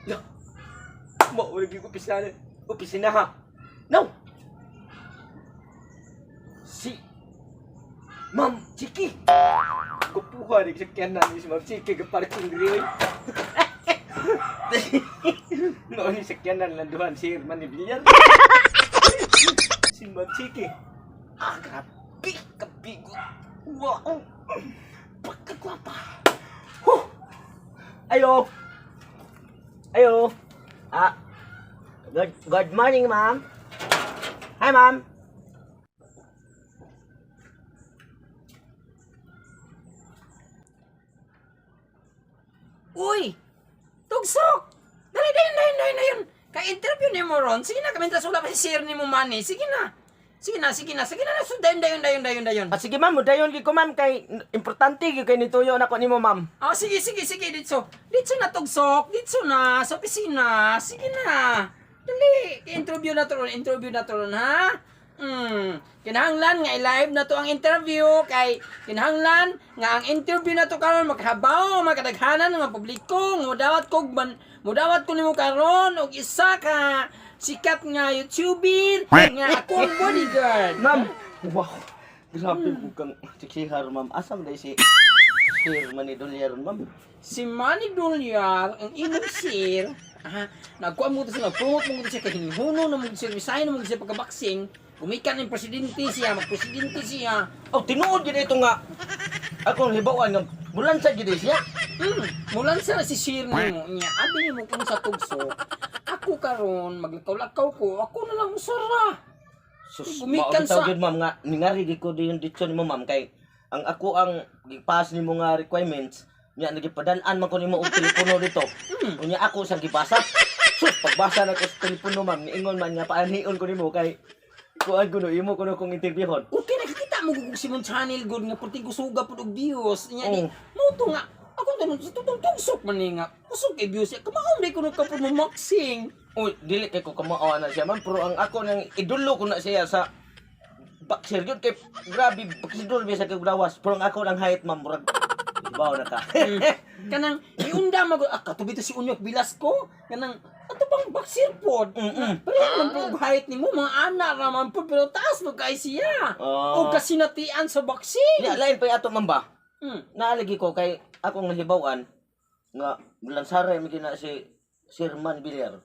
Ya. Mao lagi ko opisina. Opisina ha. No. Si Ma'am Chiki. Kupuha ni sakyanan ni si Ma'am Chiki ka parking diri oy. Mao ni sakyanan lang duhan si Herman ni Villar. Si Ma'am Chiki. Ah, grabe kabigot. Wow. Pagkagwapa. Huh. Ayo. Ayo. Ah. Good morning, ma'am. Hi, ma'am. Uy! Tugsok! Dali, dayon, dayon, dayon, dayon! Ka-interview ni mo ron. Sige na, kami wala pa si sir ni mo money. Sige na. Sige na, sige na, sige na. So, dayon, dayon, dayon, dayon, dayon. Ah, sige ma'am, mudayon gyud ko ma'am kay importante gyud kay nituyo nako nimo ma'am. Oh, sige, sige, sige, ditso. Ditso na, Tugsok. Ditso na, sa opisina. Sige na. Dali, interview na to ron, interview na to ron, ha? Kinahanglan nga i-live na to ang interview kay kinahanglan nga ang interview na to karon makahabaw makadaghanan ng mga publiko mudawat kog man mudawat ko nimo karon og isa ka sikat nga YouTuber nga akong bodyguard. Ma'am, wow. Grabe mm. kang siksihar ma'am. Asa man day si Sir Manny Dolyar ma'am? Si Manny Dolyar, ang imong sir, aha, nagkuha mo ito siya, nagpungot mo ito siya, kahinhuno na mo ito siya, resign na mo ito siya pagkabaksing, gumikan ng presidente siya, magpresidente siya. Oh, tinuod gyud ito nga. Akong hibawan nga bulan sa gyud siya. Mulan sa si sir nimo niya, abi nimo kung sa tugso, ako karon maglakaw-lakaw ko, ako na lang usara. Sus, Gumikan mao bitaw sa- gyud ma'am nga ningari gyud ko diyon dito nimo ma'am kay ang ako ang gipass nimo nga requirements nya nagipadal-an man ko nimo og telepono dito. Unya ako sang gibasa. Sus, pagbasa na ko sa telepono ma'am, niingon man nga paanion ko nimo kay kuan kuno imo kuno kong interviewon. Okay, nakikita mo kung si Mon Channel good nga purting kusuga pud og views. Nya di, Oh. mo to nga, ako to sa tutong tugsok man ni nga, kusog kay views. Kamaom di kuno ka pud mo moxing. Uy, dili kay ko kamao na siya ma'am, pero ang ako nang idolo ko na siya sa boxer yun kay grabe boxer biya sa kay gawas pero ang ako lang height ma'am murag ibaw na ka. Kanang iunda mag ah, katubi to si Unyok Velasco kanang ato bang boxer pod. Pero man po og height nimo mga ana ra man pod pero taas mo kay siya. Oh. Og kasinatian sa boxing. Nya lain pa ato ma'am ba? Naalagi ko kay akong nahibaw-an nga lansara mi gina si Sir Man Villar.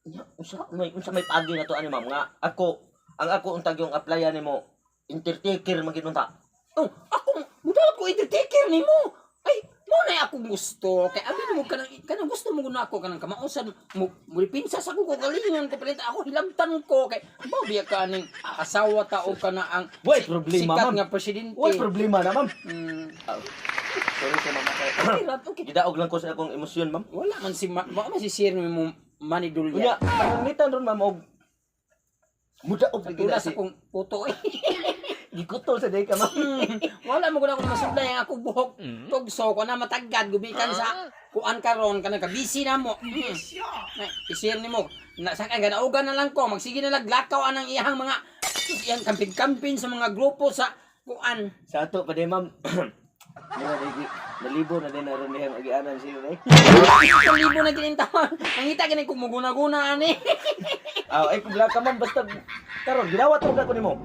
Nya unsa may paagi na to ani ma'am nga ako ang ako untag yung applyan nimo intertaker man gid unta. Oh, ako mudaot ko i-taker nimo. Ay, mo na ako gusto kay abi mo kanang kanang gusto mo na ako kanang kamausan mo mulipinsa sa ko galingon ko palit ako hilamtan ko kay mo biya ka ning asawa ta o kana ang Way problema, sikat ma'am. nga presidente. Way problema na ma'am. Sorry sa mama kay. Okay, rat, okay. Gidaog lang ko sa akong emosyon ma'am. Wala man si ma, man si sir mo Manny Unya, Dulya. pananglitan ron ma'am og mudaog lagi na Tulas si akong puto eh. gikutol sa day ka ma'am. Wala mo gud ako masublay ang akong buhok. Tugso ko na matagad gumikan sa kuan karon kanang kabisi na mo. Na, i-share nimo. Na sa kay ganaugan na lang ko magsige na laglakaw anang iyang mga iyang kamping-kamping sa mga grupo sa kuan. Sa ato pa day ma'am. Di ba, nalibo na din na ron niyang agianan siya eh. Isang libo na ginintawan. Nangita gani kung muguna-guna ani. Ah, ay kung ka ma'am basta karon gidawat ko nimo.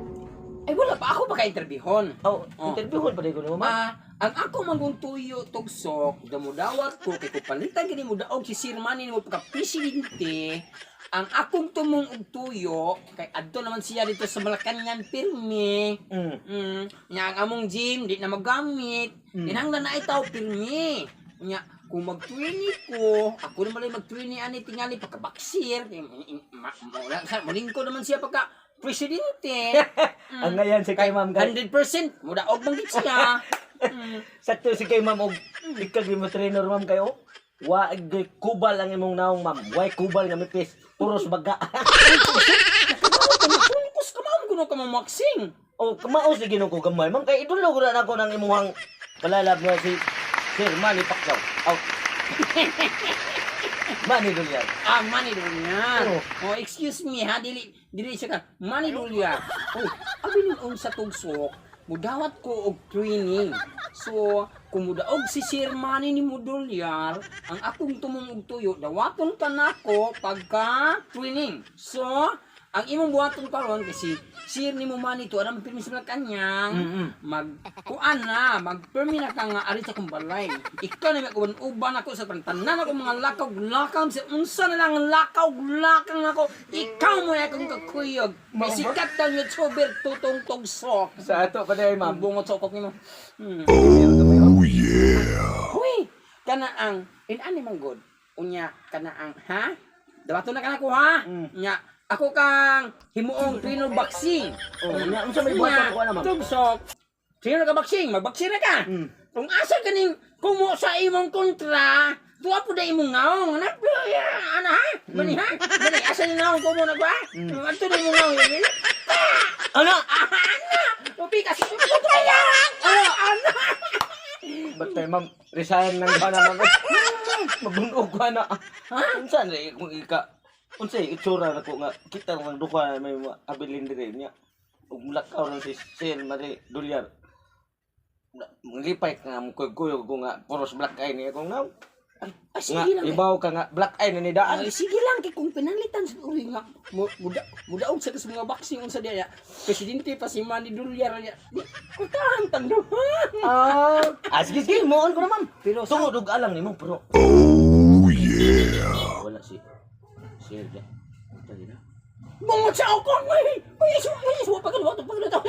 Ay wala pa ako pa ka-interviewon. Oh, Oh. interviewon pa day ko nimo ma'am. Ma, ang ako manggong tuyo tugsok, damudawat ko kay kupalitan gini mo daog si Sir Manny nimo pagka presidente. Ang akong tumong og tuyo kay adto naman siya dito sa Malacañang pirmi. Nya ang among gym di na magamit. Kinahanglan na itaw pirmi. Nya kung mag-twini ko, ako naman lang mag-twini ani tingali pagka-boxer. Kay, wala sa mulingko naman siya pagka presidente. Ang ngayan si kay ma'am kay 100% mudaog man gid siya. Sakto si kay ma'am og ikaw mo trainer ma'am kayo. Wa gyud kubal ang imong naong ma'am. Way kubal nga mipis. Puros baga. Kungkus ka ma'am kuno ka mamaksing. O kamao sa Ginoo ko gamay ma'am kay idolo ko na nako ng imuhang kalalab nga si Sir Manny Pacquiao. Out. Manny Dolyar. Ah, Manny Dulya. Oh. Oh, excuse me ha, dili dili siya ka. Manny Dulya. Oh, abi nun sa tugsok, mudawat ko og training. So, Kung mudaog si Sir Manny ni Mudulyar, ang akong tumong og tuyo, dawaton ka nako pagka twinning. So, ang imong buhaton karon kasi Sir ni mo Manny to aram pirmi sa Malacanang, mag kuan na, magpermi na ka nga ari sa akong balay. Ikaw na may uban ako sa tanan ako mga lakaw lakaw sa unsa na lang lakaw lakang ako. Ikaw mo na akong kakuyog. May sikat kang YouTuber tutong tugsok. Sa ato pa dahil, Ang ma'am. bungot sa ukok nimo. Oh yeah. Huy, kana ang inani man good. Unya kana ang ha? Dawato na kana ko ha. Nya ako kang himuong trainer boxing. Oh, unya unsa may buhaton ko ana, ma'am? Tugsok. Trainer ka boxing, magboxing na ka. Kung asa kaning kumo sa imong kontra, tuwa po na imong naong. Ana, ana ha? Mani ha? Mani asa ni naong kumo na ba? Adto na imong naong. Ano? Ana! Upi kasi kontra ya. Ana! Ba't tayo, ma'am? Resign lang ba na, ma'am? Mabunog ko na. Ha? Unsa na eh, kung ika unsa eh, itsura na ko nga kita lang duha may mga abilin dire niya. Ug mulakaw lang si Sir Marie Dulyar. Manglipay ka nga mukuyog ko nga puros black eye niya akong naw. Ay, Nga sige lang. ibaw ka nga black eye na ni daan. Ay, sige lang kay kung pinanglitan sa uri nga mudaog sa mga boxing unsa diya. Presidente pa si Manny Dulyar niya. Di kutahan tando. Ah, sige sige, moon ko na, ma'am. Pero tungod og alang nimo pero Oh yeah. wala si Sir da. Dali na. Bungot sa ako. Uy, uy, isu, uy, isu, wa pa gani wa pa gani daw.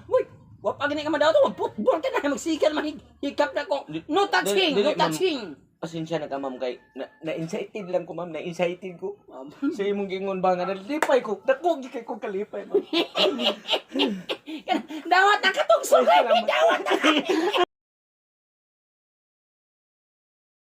Uy, wa pa gani ka madaw to. Football ka na magsikan man hikap na ko. No touching, Dili, no ma'am. touching. Pasensya na ka, ma'am, kay na, na-incited lang ko, ma'am, na-incited ko. Sa imong gingon ba nga nalipay ko. Dako gi kay ko kalipay, ma'am. Dawat na katong sugay, dawat na.